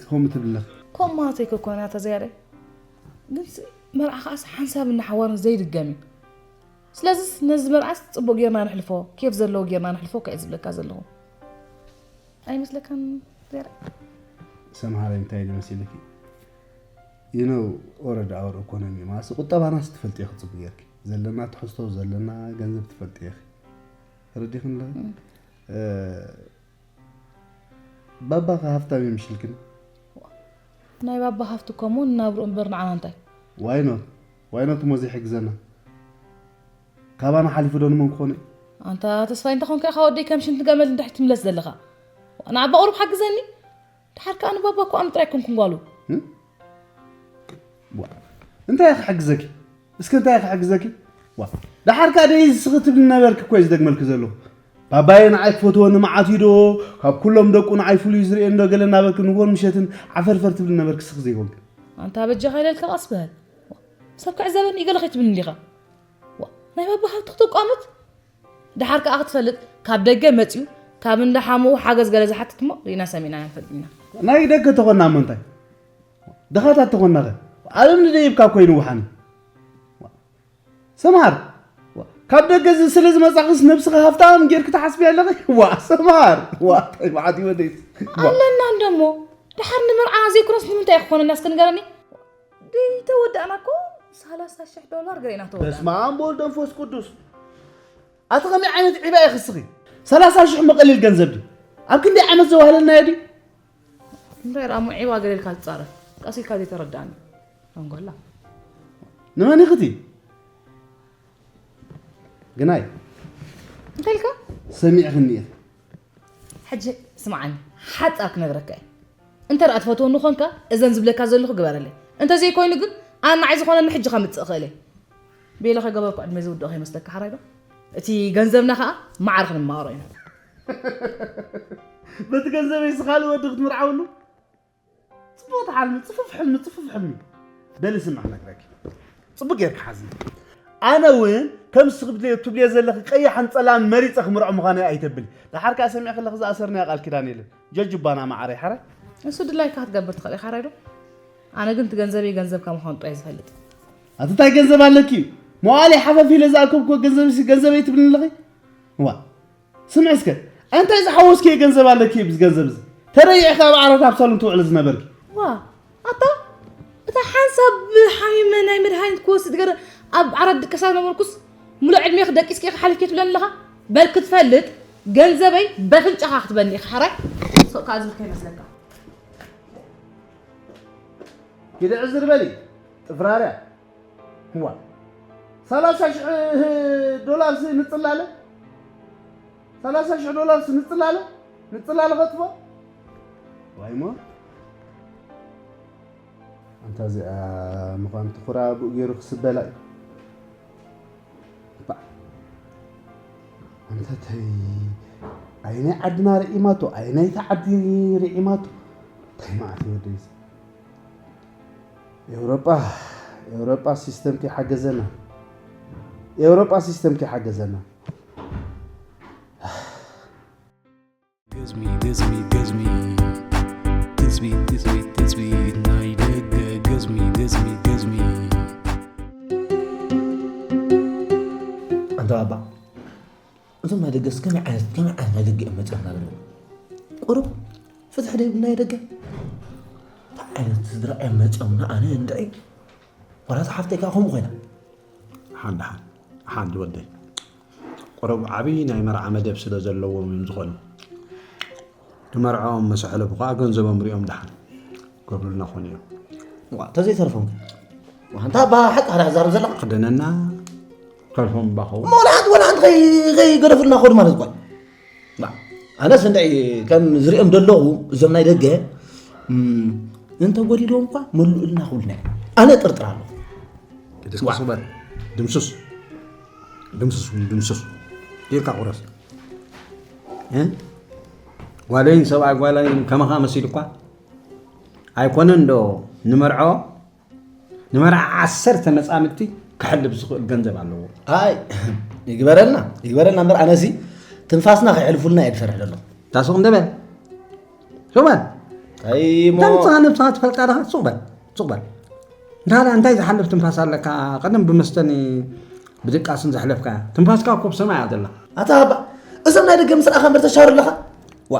ከምኡ ትብሊ ኣለኺ? ከምኡ ማለተይ እኮ ኣይኮነን ኣታ ዝያዳይ። ግንሲ መርዓ ከኣስ ሓንሳብን ንሓዋሩን ዘይድገም እዩ። ስለዚስ ነዚ መርዓስ ጽቡቕ ጌርና ንሕልፎ፣ ኬፍ ዘለዎ ጌርና ንሕልፎ እኮ እየ ዝብለካ ዘለኹ። ኣይመስለካን ዝያዳይ? ሰምሃረይ እንታይ ኢሉ መሲልኪ? You know, already our economy ማለት ቁጠባናስ ትፈልጢ ኢኺ ጽቡቕ ጌርኪ። ዘለና ትሕዝቶ፣ ዘለና ገንዘብ ትፈልጢ ኢኺ። ተረዲኽኒ ኣለኺ? እም። እ፣ ባባ ከ ሃፍታም እዮም ሽልክን? ናይ ባባ ሃፍቲ እኮ እሞ ንናብርኡ እምበር ንዓና እንታይ? ዋይኖት ዋይኖት እሞ ዘይሕግዘና ካባና ሓሊፉ ዶ ንመን ክኾነ? ኣንታ ተስፋይ እንተኾንካ ኢኻ ወደይ ከም ሽንቲ ገመል እንድሕር ትምለስ ዘለኻ። ንኣባ ቁሩብ ሓግዘኒ። ድሓር ከኣ ንባባ እኮ ኣነ ጥራይ ኮንኩን ጓሉ። እም? ዋ፣ እንታይ ክሕግዘኪ? እስከ እንታይ ክሕግዘኪ? ዋ፣ ደሓር ከኣ ደይ ስኺ ትብሊ ነበርኪ እኮ እዩ ዝደግመልኪ ዘለኹ። ባባየ ንዓይ ክፈትወኒ መዓት እዩ ዶ? ካብ ኩሎም ደቁ ንዓይ ፍሉይ ዝርእየኒ ዶ? ገለ እናበልኪ ንጎን ምሸትን ዓፈርፈር ትብሊ ነበርኪ ስኺ ዘይኮንኪ። ኣንታ በጃኻ ኢለልካ ቀስ በል። ሰብ ክዕዘበኒ እዩ ገለ ከይትብልኒ ዲኻ? ዋ፣ ናይ ባባ ሃብቲ ክትቋመት? ደሓር ከኣ ክትፈልጥ ካብ ደገ መጺኡ ካብ እንዳ ሓሙኡ ሓገዝ ገለ ዝሓትት እሞ ርኢና ሰሚዕና ኣይንፈልጥን ኢና። ናይ ደገ ተኾና እሞ እንታይ? ድኻታት ተኾናኸ? ኣብ እምኒ ደይብካ እኮ ይንውሓኒ። ሰምሃር፣ ካብ ደገ ዝ-፣ ስለ ዝመጻኽስ ነብስኻ ሃብታም ጌርኪ ትሓስቢ ኣለኺ? ዋ፣ ሰምሃር፣ ዋ፣ እንታይ መዓት እዩ ወደይ? ዋ። ኣለና እንደሞ፣ ደሓር ንመርዓ ዘይኮነስ ንምንታይ ክኾነና እስከ ንገረኒ? ደይተወዳእና እኮ ሰላሳ ሽሕ ዶላር ገይና ተወዳእና። በስመ ኣብ ወወልድ ወመንፈስ ቅዱስ። ኣቲ ከመይ ዓይነት ዒባ ኢኺ እስኺ? ሰላሳ ሽሕ መቐሊል ገንዘብ ድዩ? ኣብ ክንደይ ዓመት ዘዋህለልናዮ ድዩ? እንታይ ደኣ እሞ ዒባ ገለ ኢልካ ትጻረፍ? ቀስ ኢልካ ዘይተረድኣኒ። ኣንጎላ። ንመን ኢኺ እቲ? ግናይ። እንታይ ኢልካ? ሰሚዕኽኒ ኢኺ። ሕጂ ስምዓኒ፣ ሓጻር ክነግረካ እየ። እንተ ደኣ ትፈትወኒ ኾንካ፣ እዘን ዝብለካ ዘለኹ ግበረለይ። እንተ ዘይኮይኑ ግን፣ ኣነ ንዓይ ዝኾነኒ ሕጂ ከምጽእ እኽእል እየ። ቤለ ከይገበርኩ ዕድመ ዝውድኦ ከይመስለካ፣ ሓራይ ዶ? እቲ ገንዘብና ኸኣ ማዕረ ክንመሃሮ ኢና። በቲ ገንዘበይ ስኻሊ ወዲ ክትምርዓውሉ? ጽቡቕ ትሓልሚ፣ ጽፉፍ ሕልሚ፣ ጽፉፍ ሕልሚ። በሊ ስምዕ ክነግረኪ። ጽቡቕ ጌርኪ ሓዝኒ። ኣነ እውን ከም ንስኺ ብትብልዮ ዘለኺ ቀያሕን ጸላምን መሪጸ ክምርዖ ምዃነይ ኣይተብሊ። ደሓር ከኣ ሰሚዕኪ ኣለኺ ዝኣሰርናዮ ቃል ኪዳን የለን። ጀጅባና መዓረይ ሓራይ። እሱ ድላይካ ክትገብር ትኽእል ኢኻ፣ ሓራይ ዶ? ኣነ ግን እቲ ገንዘበይ ገንዘብካ ምዃኑ ጥራይ ዝፈልጥ። ኣቲ እንታይ ገንዘብ ኣለኪ እዩ? መዋእለይ ሓፈፍ ኢለ ዝኣከብኩዎ ገንዘብ ሲ ገንዘበይ ትብልኒ ኣለኺ? እዋ። ስምዒ እስከ፣ እንታይ ዝሓወስክዮ ገንዘብ ኣለኪ እዩ ብዚ ገንዘብ እዚ? ተረይዕካ ኣብ ዓራት ኣብ ሳሎን ትውዕሊ ዝነበርኪ። ዋ፣ ኣታ፣ እታ ሓንሳብ ሓሚመ ናይ መድሃኒት ክወስድ ገረ ኣብ ዓራት ድቅሳ ነበርኩስ፣ ሙሉእ ዕድሜኺ ደቂስኪ ኢኺ ሓሊፍኪ ትብለኒ ኣለኻ? በል ክትፈልጥ፣ ገንዘበይ በፍንጫኻ ክትበኒ ኢኻ፣ ሓራይ? ሱቕ ከኣ ዝብል ከይመስለካ። ኪዲ ዕዝር በሊ፣ ጥፍራርያ። እዋ፣ ሰላሳ ሽሕ ዶላርስ ንጽላለ? ሰላሳ ሽሕ ዶላርስ ንጽላለ? ንጽላለ ከጥፎ? ዋይ ሞ። ኣንታ እዚኣ ምዃን ትኹራ ብኡ ገይሩ ክስበላ እዩ። ባዕ። ኣንታ ተይ፣ ኣይ ናይ ዓድና ርዒማቶ፣ ኣይ ናይታ ዓዲ ርዒማቶ። እንታይ መዓት እዩ ወደይ እዚ? ኤውሮጳ፣ ኤውሮጳ ሲስተም ከይሓገዘና። ኤውሮጳ ሲስተም ከይሓገዘና። ገዝሚ፣ ገዝሚ፣ ገዝሚ። ትጽቢት፣ ትጽቢት፣ ትጽቢት ናይ ደገ። ገዝሚ፣ ገዝሚ፣ ገዝሚ። ኣንታ ባባ፣ እዞም ናይ ደገስ ከመይ ዓይነት፣ ከመይ ዓይነት ናይ ደገ እዮም መጺኦም እናበሉ? ቁሩብ ፍትሒ ደይብሉ ናይ ደገ? እንታይ ዓይነት ስድራ እዮም መጺኦም ንኣነ እንድዒ? ዋላ እታ ሓፍተይ ከኣ ከምኡ ኮይና። ሓን ደሓን፣ ሓን ዝወደይ። ቁሩብ ዓቢ ናይ መርዓ መደብ ስለ ዘለዎም እዮም ዝኾኑ። ንመርዕኦም ምስ ኣሕለፉ ከኣ ገንዘቦም ሪኦም ደሓን ክብሉልና ኮኑ እዮም። ዋ፣ ተዘይተርፎም ከ? ዋ፣ እንታ ኣባ ሓቂ ሓዳ ዝዛረብ ዘለኻ? ክደነና ተርፎም እባ ኸውን። እሞ ወላ ሓንቲ፣ ወላ ሓንቲ ከይ-፣ ከይገደፉልና ኾዱ ማለት እኳ። ዋ፣ ኣነስ እንድዒ ከም ዝሪኦም ዘለኹ እዞም ናይ ደገ፣ እም፣ እንተ ጎዲልዎም እኳ መሉእልና ክብሉና እዮም። ኣነ ጥርጥር ኣለኹ። ድስኩስ ዋ። በል። ድምሱስ። ድምሱስ፣ ድምሱስ። ኢልካ ቁረስ። እ? ጓለይን ሰብኣይ ጓለይን ከማኻ መሲሉ እኳ ኣይኮነን ዶ ንመርዖ፣ ንመርዓ ዓሰርተ መጻምድቲ ክሕልብ ዝኽእል ገንዘብ ኣለዎ። ኣይ፣ ይግበረልና፣ ይግበረልና እምበር ኣነሲ ትንፋስና ከይሕልፉልና እየ ዝፈርሕ ዘሎ። እታ ሱቕ እንደ በል። ሱቕ በል። ኣይ፣ ሞ- እታ ንስኻ ነብስኻ ትፈልጣ ዲኻ? ሱቕ በል። ሱቕ በል። እንታ እንታይ ዝሓልፍ ትንፋስ ኣለካ? ቀደም ብመስተን ብድቃስን ዘሕለፍካ። ትንፋስካ እኮ ብሰማይ እያ ዘላ። ኣታ ኣባ፣ እዞም ናይ ደገ ምስ ረኣኻ እምበር ተሻሩ ኣለኻ? ዋ።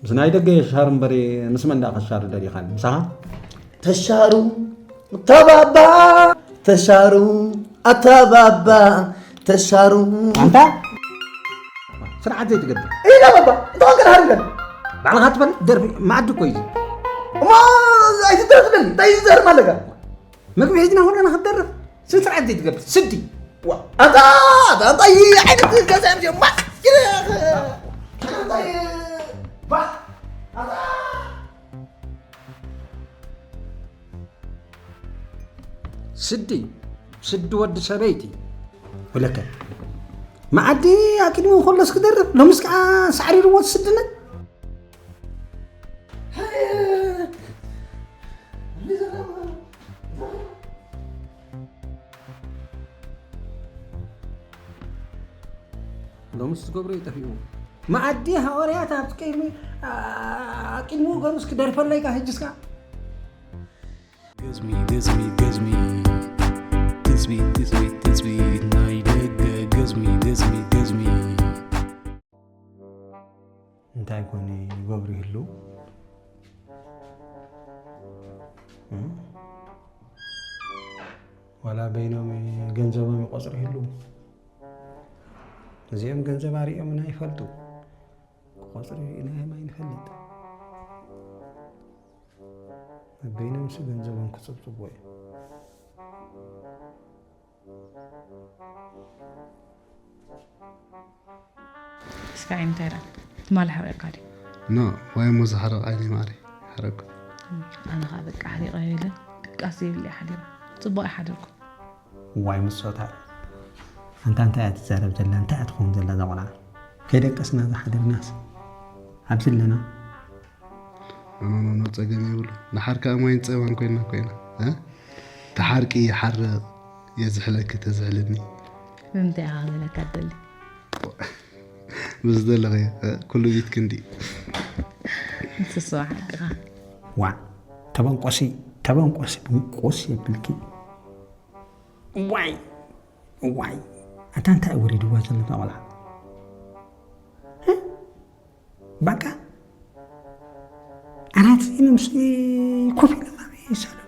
ምስ ናይ ደገ የሻር እምበር ምስ መን ደኣ ከሻር ደሊኻኒ? ምሳኻ? ተሻሩ፣ ኣታ ባባ፣ ተሻሩ፣ ኣታ ባባ፣ ተሻሩ። ኣንታ ስርዓት ዘይትገብር። ኢላ ባባ፣ እንታይ ኮንካ ደሓር ኢለን? ባዕልኻ ትፈልጥ ደርፊ መኣዲ እኮ እዩ እዚ። እሞ ኣይትደርፍለን፣ እንታይ እዩ ዝዘርም ኣለካ? መግቢ ሒዝና ኩልና ክንደርፍ ስነ ስርዓት ዘይትገብር ስዲ። ዋ ኣታ ኣታ ኣታ ይህ ዓይነት ገዛ እዮም ማ ኣታ ባ ኣታ ስዲ ስዲ ወዲ ሰበይቲ ወለከ መዓዲ ኣቂድሙ ከሎስ ክደርፍ ሎምስ ከዓ ሳዕሪ ርሞት ስድነት ሎምስ ዝገብሮ ይጠፊኡ መዓዲ ሃዋርያት ኣብቲ ቅድሚ ኣቂድሙ ገሩስ ክደርፈለይ ካ ህጅስካ ገዝሚ ገዝሚ ገዝሚ ትጽቢት ትጽቢት ትጽቢት ናይ ደገ ገዝሚ ገዝሚ ገዝሚ እንታይ ኮን ይገብሩ ይህሉ ዋላ በይኖም ገንዘቦም ይቆፅሩ ይህሉ እዚኦም ገንዘብ ኣሪኦምና ይፈልጡ ክቆፅሩ ኢናዮም ኣይንፈልጥ በይኖምስ ገንዘቦም ክፅብፅቡ እዮም እስካ እንታይ ዳ ትማሊ ሓሪቕካ ድዩ ኖ ዋይ እሞ ዝሓረቕ ዓይኒ ማዕሪ ሓረቅኩ ኣነ ከዓ በቃ ሓሪቐ የለን ድቃስ ዘይብለ ሓዲረ ፅቡቅ ኣይሓደርኩ ዋይ ምሶታ ኣንታ እንታይ እያ ትዛረብ ዘላ እንታይ እያ ትኸውን ዘላ እዛ ቆልዓ ከይደቀስና ዝሓደርናስ ኣብዚ ኣለና ኖኖኖ ጸገም የብሉ ንሓር ከዓ ማይን ጸባን ኮይና ኮይና ተሓርቂ ይሓርቕ የዝሕለኪ ተዝሕልኒ ብምንታይ ኢኻ ክብለካ ትደሊ ብዝደለኸ ኩሉ ኢትኪ እንዲ ንስስዋ ሓቅኻ ዋ ተበንቆሲ ተበንቆሲ ብንቆስ የብልኪ ዋይ ዋይ ኣታ እንታይ ወሪድዋ ዘሎ ቆልዓ ባቃ ኣራት ምስ ኮፍ ኢሎም ኣብ ይሰሉ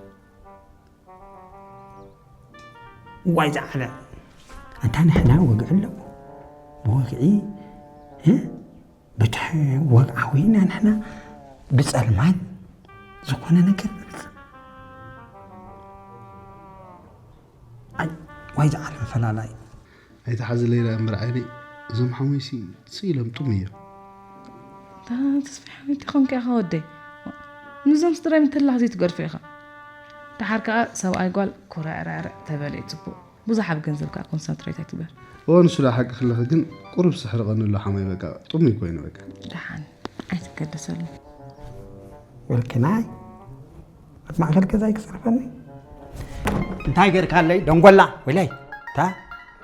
ዋይ ዝዓለ ኣንታ ንሕና ወግዒ ኣለዎ ብወግዒ በቲ ወግዓዊ ኢና ንሕና ብፀልማት ዝኾነ ነገር ንፍፅም ዋይ ዝዓለ ፈላላይ ኣይትሓዝለይ ደኣ እምበር ዓይነይ እዞም ሓሙይሲ ስኢሎም ጥሙይ እዮም። እታ ተስፋ ሓሚቲ ኾንካ ኢኻ ወደይ። ንዞም ስድራይ ምትላኽ ዘይትገድፎ ኢኻ። ደሓር ከኣ ሰብኣይ ጓል ኮረዕረዕርዕ ተበለ እዩ ጽቡቕ። ብዙሕ ኣብ ገንዘብ ከኣ ኮንሰንትሬት ኣይትግበር። እወ ንሱ ደኣ ሓቂ ክለኺ ግን ቁሩብ ስሕርቐኒ ኣሎ ሓማይ በቃ ጥሙይ ኮይኑ በቃ። ደሓን ኣይትገደሰሉ። ወልክናይ ኣብ ማእከል ገዛይ ክጸርፈኒ እንታይ ገርካለይ ደንጎላ ወይለይ እታ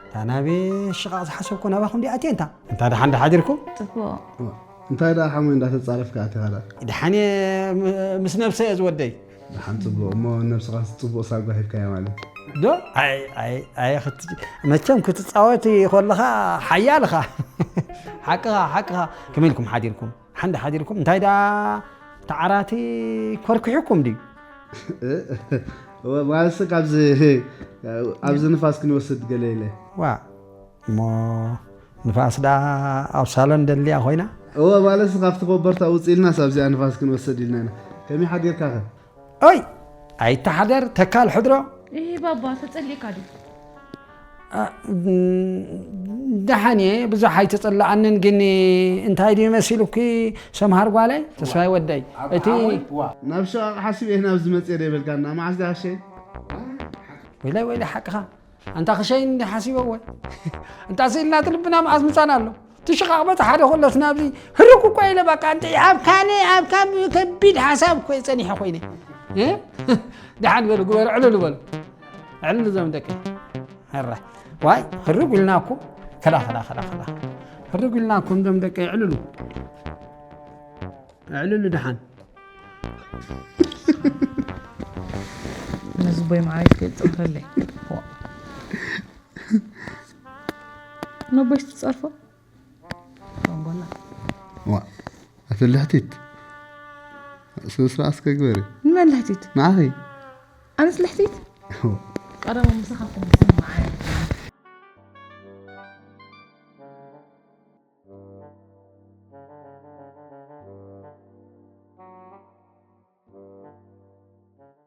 እታ ናበይ ሽቓቕ ዝሓሰብኩ ናባኹም ዲኣ እትየ እንታ እንታ ደሓን ዶ ሓዲርኩም ጽቡቕ እንታይ ደኣ ሓሙይ እንዳተጻረፍካ ኣቲኻ ደኣ ደሓን እየ ም- ምስ ነብሰ እየ ዝወደይ ደሓን ጽቡቕ እሞ ነብስኻስ ጽቡቕ ሳጓ ሂብካያ ማለት ዶ ኣይ ኣይ ኣይ ክት- መቸም ክትጻወት ከለኻ ሓያል ኢኻ ሓቅኻ ሓቅኻ ከመይ ኢልኩም ሓዲርኩም ሓንዲ ሓዲርኩም እንታይ ደኣ ተዓራቲ ኮርክሕኩም ድዩ ማለትስ ካብዚ ኣብዚ ንፋስ ክንወስድ ገለ ኢለ ዋ እሞ ንፋስ ደኣ ኣብ ሳሎን ደልያ ኮይና እወ ማለትስ ካብቲ ኮበርታ ውፅእ ኢልናስ ኣብዚኣ ንፋስ ክንወስድ ኢልና ኢና ከመይ ሓዲርካ ከ ኦይ ኣይተሓደር ተካል ሕድሮ እ ባባ ተፀሊእካ ድዩ ደሓን እየ ብዙሕ ኣይተፀላኣንን ግን እንታይ ድዩ መሲሉኪ ሰምሃር ጓለይ ተስፋይ ወደይ እቲ ናብ ሸቓቕ ሓሲብ እየ ናብዚ መፅየ ዶ ይበልካና መዓስ ዳሃሸይ ወይላይ ወይላይ ሓቅኻ ኣንታ ክሸይ እንዲ ሓሲበዎ እንታ ስኢልና እቲ ልብና መዓስ ምፃና ኣሎ ትሽቓቕ በፃ ሓደ ኮለስ ናብዚ ህርኩ እኳ ኢለ በቃ እንተ ይሃብካኒ ኣብካ ከቢድ ሓሳብ እኮ ጸኒሐ ኮይነ ደሓን በሉ ግበሩ ዕልሉ በሉ ዕልሉ ዞም ደቂ ራ ዋይ ህርጉ ኢልናኩም ከላ ከላ ከላ ከላ ህርጉ ኢልናኩም ዞም ደቂ ዕልሉ ዕልሉ ደሓን ነዚ ቦይ መዓረይ ከይትፀርፈለይ ነቦይስ ትፀርፎ ዶንጎላ ዋ ኣቲ ልሕቲት ስነ ስርዓት እስከ ግበሪ ንመን ልሕቲት ንዓኺ ኣነስ ልሕቲት ቀደም ምሳኻ ኮምስን መዓረይ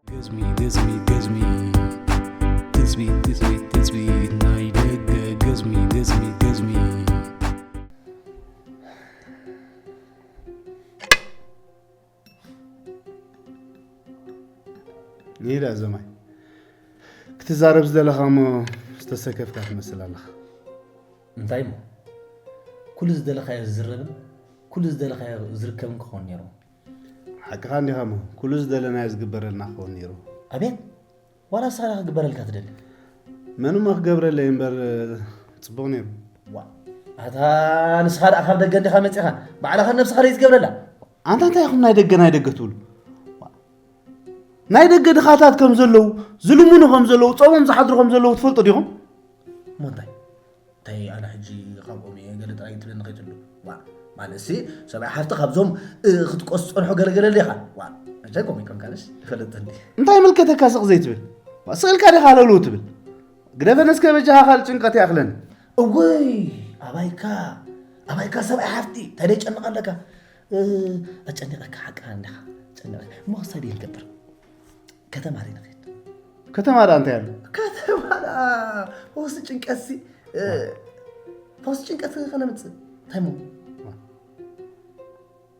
ገዝሚ ገዝሚ ገዝሚ ትጽቢት፣ ትጽቢት፣ ትጽቢት ናይ ደገ ገዝሚ፣ ገዝሚ፣ ገዝሚ። ይዳ ዘማይ። ክትዛረብ ዝደለኻ እሞ ዝተሰከፍካ ትመስል ኣለኻ። እንታይ እሞ? ኩሉ ዝደለኻዮ ዝዝረብን ኩሉ ዝደለኻዮ ዝርከብን ክኸውን ነይሩ። ሓቅኻ እንዲኻ እሞ፣ ኩሉ ዝደለናዮ ዝግበረልና ክኸውን ነይሩ። ኣቤት! ዋላ ንስኻ ዲኻ ክግበረልካ ትደሊ? መን እሞ ክገብረለይ እምበር፣ ጽቡቕ ነይሩ። ዋ፣ ኣታ ንስኻ ደኣ ካብ ደገ እንዲኻ መጺኻ፣ ባዕልኻ ነብስኻ ደይ ትገብረላ? ኣንታ እንታይ ኢኹም ናይ ደገ ናይ ደገ ትብሉ? ዋ፣ ናይ ደገ ድኻታት ከም ዘለዉ፣ ዝልምኑ ከም ዘለዉ፣ ጾሞም ዝሓድሩ ከም ዘለዉ ትፈልጡ ዲኹም? እሞ እንታይ? እንታይ ኣነ ሕጂ ካብኦም እየ ገለ ጥራይ ትብለኒ ከይትሉ። ዋ፣ ማለትሲ ሰብኣይ ሓፍቲ ካብዞም፣ እ፣ ክትቆስ ዝጸንሑ ገለገለ ዲኻ? ዋ፣ እንታይ ከምኡ ኢልካ ካልስ ይፈልጥ እንዲ። እንታይ ምልከተካ ስቕ ዘይትብል? ዋ፣ ስቕ ኢልካ ዲኻ ኣለውለው ትብል? ግደፈኒ እስከ በጃኻ ካልእ ጭንቀት ይኣኽለኒ። እወይ፣ ኣባይካ፣ ኣባይካ ሰብኣይ ሓፍቲ፣ እንታይ ደይ ጨንቕ ኣለካ? እ፣ ኣጨኒቐካ ሓቅኻ እንዲኻ፣ ጨንቐካ። እሞ ክሳብ ይንገብር። ከተማ ዶ ንኸይድ? ከተማ ደኣ እንታይ ኣሎ? ከተማ ደኣ ፈውሲ ጭንቀትሲ፣ እ፣ ፈውሲ ጭንቀት ከነምጽእ። እንታይ እሞ?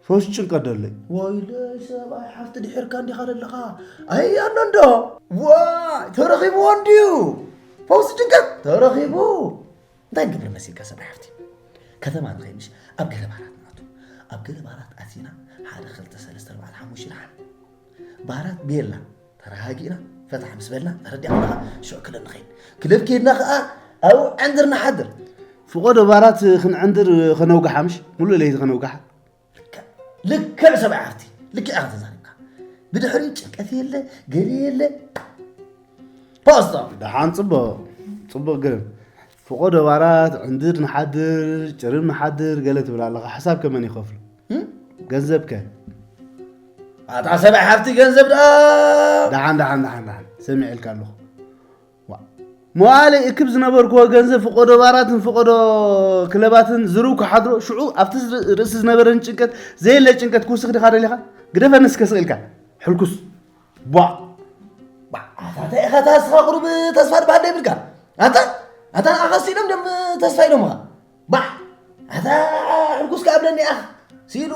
ፈውሲ ጭንቀት ደለይ። ወይለይ ሰብኣይ ሓፍቲ ድሒርካ እንዲኻ ዘለኻ። ኣይ፣ ኣሎ እንዶ። ዋይ፣ ተረኺብዎ እንድዩ። ፈውሲ ጭንቀት ተረኺቡ። እንታይ ንገብር መሲልካ ሰብኣይ ሓፍቲ? ከተማ ንኸይድ ምሽ ኣብ ገለ ባራት ንኣቱ። ኣብ ገለ ባራት ኣቲና ሓደ፣ ክልተ፣ ሰለስተ፣ ኣርባዕተ፣ ሓሙሽተ ደሓን። ባራት ቤላ ተረጋጊእና ፈታሕ ምስ በልና ተረዲእካ ኣለኻ፣ ሽዑ ክለብ ንኸይድ። ክለብ ከይድና ኸኣ ኣብኡ ዕንድር ንሓድር። ፍቖዶ ባራት ክንዕንድር ከነውግሓ ምሽ? ሙሉእ ለይቲ ከነውግሓ? ልክዕ፣ ልክዕ ሰብኣይ ሓፍቲ፣ ልክዕ ኢኻ ተዛሪብካ። ብድሕሪኡ ጭንቀት የለ፣ ገለ የለ። ፖስቶ። ደሓን ጽቡቕ፣ ጽቡቕ ግርም። ፍቖዶ ባራት፣ ዕንድር ንሓድር፣ ጭርም ንሓድር፣ ገለ ትብል ኣለኻ። ሓሳብ ከመን ይኸፍሉ? እም? ገንዘብ ከ? ኣታ ሰብኣይ ሓፍቲ ገንዘብ ደኣ። ደሓን፣ ደሓን፣ ደሓን፣ ደሓን። ሰሚዐልካ ኣለኹ። ዋ። መዋእለ እክብ ዝነበርክዎ ገንዘብ ፍቖዶ ባራትን ፍቖዶ ክለባትን ዝርው ክሓድሮ፣ ሽዑ ኣብቲ ዝር-፣ ርእሲ ዝነበረኒ ጭንቀት፣ ዘየለ ጭንቀት ክውስኽ ዲኻ ደሊኻ? ግደፈኒ እስከ ስቕ ኢልካ። ሕልኩስ። ቧዕ። ባ-፣ ኣታ እንታይ ኢኻ እታ ንስኻ ቁሩብ ተስፋ ድበሃል ዶ ይብልካ? ኣታ፣ ኣታ ንዓኻ ስኢኖም ድዮም ተስፋ ኢሎምኻ? ባዕ። ኣታ ሕልኩስ ከኣ ብለኒ ኣኽ። ስኢሉ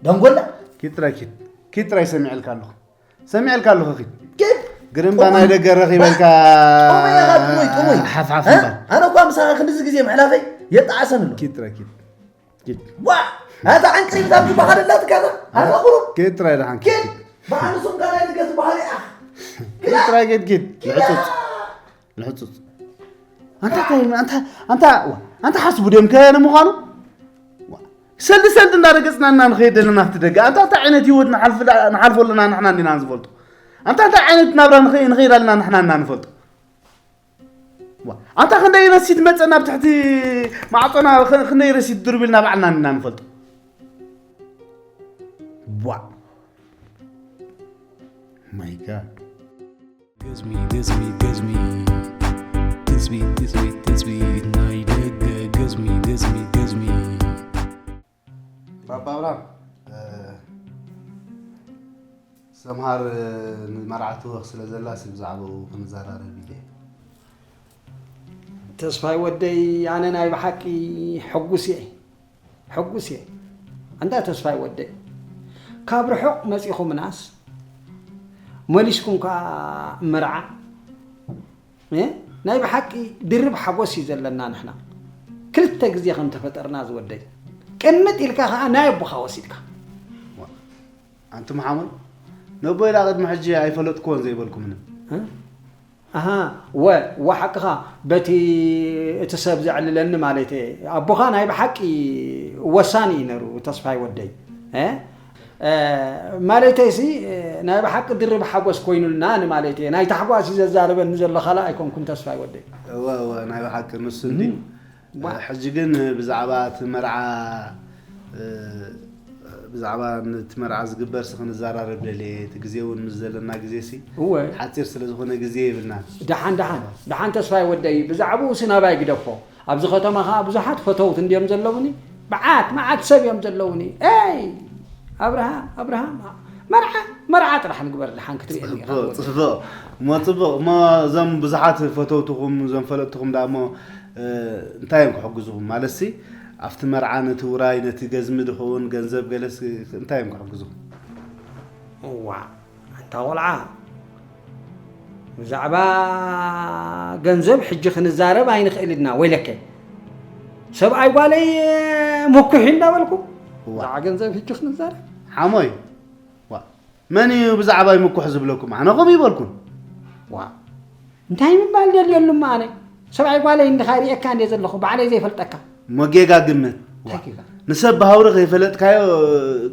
ደንጎላ። ኪድ ጥራይ ኪድ። ኪድ ጥራይ ሰሚዐልካ ኣለኹ። ሰሚዐልካ ኣለኹ ኪድ። ኪድ። ግርምባ ጥሙይ። ናይ ደገ ረኺበልካ። ጥሙይ ኢኻ፣ ጥሙይ፣ ጥሙይ። ሓፍ፣ ሓፍ እ? እምበር። ኣነ እኳ ምሳኻ ክንድዚ ግዜ ምሕላፈይ የጠዓሰኒ ኣሎ። ኪድ ጥራይ ኪድ። ኪድ። ዋ! ኣታ ዓንቅሪብታ ትበሃል ኣላትካ እታ። ኣታ ቁሩብ። ኪድ ጥራይ ደሓን ኪድ። ኪድ። በዓል ሱንካ ናይ ደገ ትበሃል እያ። ኪድ ጥራይ ኪድ ኪድ። ልሕጹጽ። ልሕጹጽ። ኣንታ እንታይ፣ ኣንታ፣ ኣንታ፣ ዋ፣ ኣንታ ሓስቡ ድዮም ከ ንምዃኑ? ዋ፣ ሰልዲ ሰልዲ እንዳረገጽና እና ንኸይድ ዘለና ኣብቲ ደገ። ኣንታ እንታይ ዓይነት ህይወት ንሓልፍ ዳ-፣ ንሓልፎ ኣለና ንሕና እንዲና ንዝፈልጦ? ኣንታ እንታይ ዓይነት ናብራ ንኸይ-፣ ንኸይድ ኣለና ንሕና እና ንፈልጦ? ዋ፣ ኣንታ ክንደይ ረሲት መጸና ኣብ ትሕቲ ማዕጾና፣ ኸ-፣ ክንደይ ረሲት ድርብ ኢልና ባዕልና እና ንፈልጦ? ዋ። My God። ገዝሚ፣ ገዝሚ፣ ገዝሚ። ትጽቢት፣ ትጽቢት፣ ትጽቢት ናይ ደገ። ገዝሚ፣ ገዝሚ፣ ገዝሚ። ባባ ኣብርሃም፣ እ፣ ሰምሃር፣ እ፣ ንመርዓ ትወኽ ስለ ዘላ፣ ሲ ብዛዕባኡ ክንዘራረብ ኢለ። ተስፋይ ወደይ፣ ኣነ ናይ ብሓቂ ሕጉስ እየ። ሕጉስ እየ። ኣንታ ተስፋይ ወደይ፣ ካብ ርሑቕ መጺኹምናስ፣ መሊስኩም ከኣ መርዓ፣ እ? ናይ ብሓቂ ድርብ ሓጎስ እዩ ዘለና ንሕና። ክልተ ግዜ ከም ተፈጠርና ዝወደይ። ቅምጥ ኢልካ ከኣ ናይ ኣቦኻ ወሲድካ። ኣንቱም ሓሞይ፣ ነቦይ ደኣ ቅድሚ ሕጂ ኣይፈለጥክዎን ዘይበልኩምንን። እ? ኣሃ፣ ወ-፣ ወ-፣ ሓቅኻ፣ በቲ እቲ ሰብ ዘዕልለኒ ማለት እየ። ኣቦኻ ናይ ብሓቂ ወሳኒ እዩ ነይሩ፣ ተስፋይ ወደይ። እ? እ፣ ማለተይሲ፣ እ፣ ናይ ብሓቂ ድርብ ሓጎስ ኮይኑልና ንማለት እየ። ናይ ታሕጓስ እዩ ዘዛርበኒ ዘሎ፣ ካልእ ኣይኮንኩን ተስፋይ ወደይ። እወ፣ እወ፣ ናይ ብሓቂ ንሱ እንድዩ። እም። ዋ። ሕጂ ግን ብዛዕባ እቲ መርዓ፣ እ፣ ብዛዕባ ነቲ መርዓ ዝግበር ሲ ክንዘራረብ ደልየ፣ እቲ ግዜ እውን ምስ ዘለና ግዜ ሲ እወ። ሓጺር ስለ ዝኾነ ግዜ የብልናን። ደሓን፣ ደሓን፣ ደሓን ተስፋይ ወደይ፣ ብዛዕባኡ ሲ ናባይ ግደፎ። ኣብዚ ከተማ ኸኣ ብዙሓት ፈተውት እንድዮም ዘለውኒ፣ መዓት፣ መዓት ሰብ እዮም ዘለውኒ። ኤይ! ኣብርሃም፣ ኣብርሃም፣ መርዓ መርዓ ጥራሕ ንግበር፣ ድሓን ክትርእየኒ ኢኻ። ጽቡቕ፣ ጽቡቕ። እሞ ጽቡቕ እሞ፣ እዞም ብዙሓት ፈተውትኹም፣ እዞም ፈለጥትኹም ደኣ እሞ እንታይ እዮም ክሕግዙኹም? ማለትሲ ኣብቲ መርዓ ነቲ ውራይ፣ ነቲ ገዝሚ ድኸውን ገንዘብ ገለስ እንታይ እዮም ክሕግዙኹም? እዋ ኣንታ ቆልዓ፣ ብዛዕባ ገንዘብ ሕጂ ክንዛረብ ኣይንኽእል ኢና። ወይለከ፣ ሰብኣይ ጓለይ ምኩሕ እዩ እንዳበልኩ፣ ብዛዕባ ገንዘብ ሕጂ ክንዛረብ? ሓሞይ፣ ዋ፣ መን እዩ ብዛዕባይ ምኩሕ ዝብለኩም? ኣነ ከምኡ ይበልኩን። ዋ፣ እንታይ ምባል ደልየሉማ ኣነ? ሰብኣይ ጓለይ እንድኻ ሪኤካ እንደ ዘለኹ፣ ባዕለይ ዘይፈልጠካ። መጌጋ ግምት። እንታይ ጌጋ? ንሰብ ብሃውሪ ከይፈለጥካዮ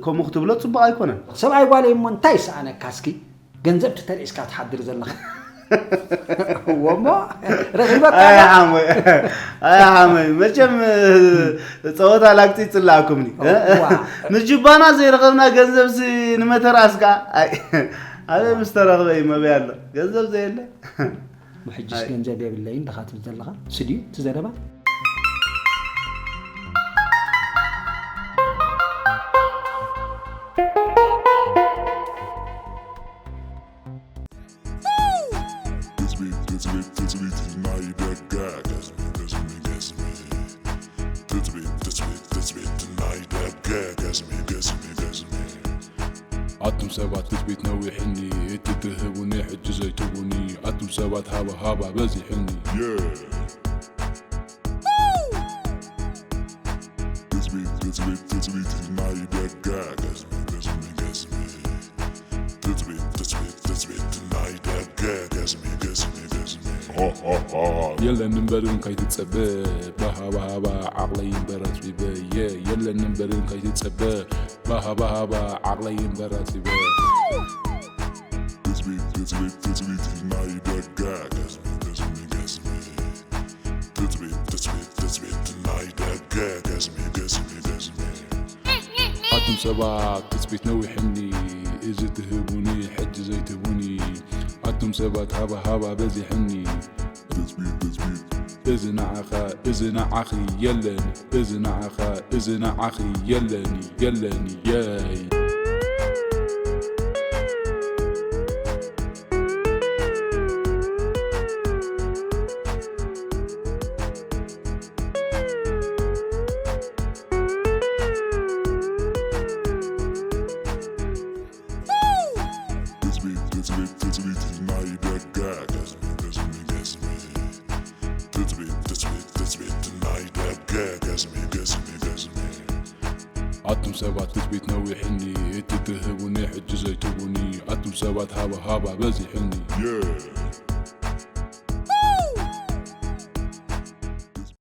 ከምኡ ክትብሎ ጽቡቕ ኣይኮነን። ሰብኣይ ጓለይ እሞ እንታይ ይሰኣነካ እስኪ? ገንዘብ ትተልዒስካ ትሓድር ዘለኻ። እወሞ፣ ረኺበካ ኣይ ዶ? ሓመይ፣ ኣይ ሓመይ፣ መቸም ጸወታ ላግጺ ይጽላእኩምኒ። እዋ። ንጅባና ዘይረኸብና ገንዘብሲ ንመተራስካ። ኣይ፣ ኣበይ ምስ ተረኽበ እዩ መበይ ኣሎ? ገንዘብ ዘየለ። ሕጅስ ገንዘብ የብለይን ድኻ ትብል ዘለኻ? ስድዩ እቲ ዘረባ? ትጽቢት ትጽቢት ትጽቢት ናይ ደገ ገዝሚ ገዝሚ ገዝሚ ትጽቢት ትጽቢት ትጽቢት ናይ ደገ ገዝሚ ገዝሚ ገዝሚ ኣቱም ሰባት ትጽቢት ነዊሕኒ እቲ ትህቡኒ ሕጂ ዘይትቡኒ ኣቱም ሰባት ሃባ ሃባ በዚሕኒ ትጽቢት ትጽቢት ትጽቢት ናይ ደገ ገዝሚ ገዝሚ ገዝሚ ትጽቢት ትጽቢት ትጽቢት ናይ ደገ ገዝሚ ገዝሚ ገዝሚ የለን እምበርን ከይትጸበ ባሃባሃባ ዓቕለይ እምበር ኣጽቢበ የ የለን እምበርን ከይትጸበ ባሃባሃባ ዓቕለይ እምበር ኣጽቢበ ትጽቢት ትጽቢት ትጽቢት ናይ ደገ ገዝሚ ገዝሚ ገዝሚ ትጽቢት ትጽቢት ትጽቢት ናይ ደገ ገዝሚ ገዝሚ ገዝሚ ኣቱም ሰባት ትጽቢት ነዊሕኒ እዚ ትህቡኒ ሕጂ ዘይትህቡኒ ኣቱም ሰባት ሃባ ሃባ በዚሕኒ ትጽቢት ትጽቢት እዚ ንዓኻ እዚ ንዓኺ የለን እዚ ንዓኻ እዚ ንዓኺ የለን የለን የይ ትጽቢት ትጽቢት ትጽቢት ናይ ደገ ገዝሚ ገዝሚ ገዝሚ ትጽቢት ትጽቢት ትጽቢት ናይ ደገ ገዝሚ ገዝሚ ገዝሚ ኣቱም ሰባት ትጽቢት ነዊሕኒ እቲ ትህቡኒ ሕጂ ዘይትቡኒ ኣቱም ሰባት ሃባ ሃባ በዚሕኒ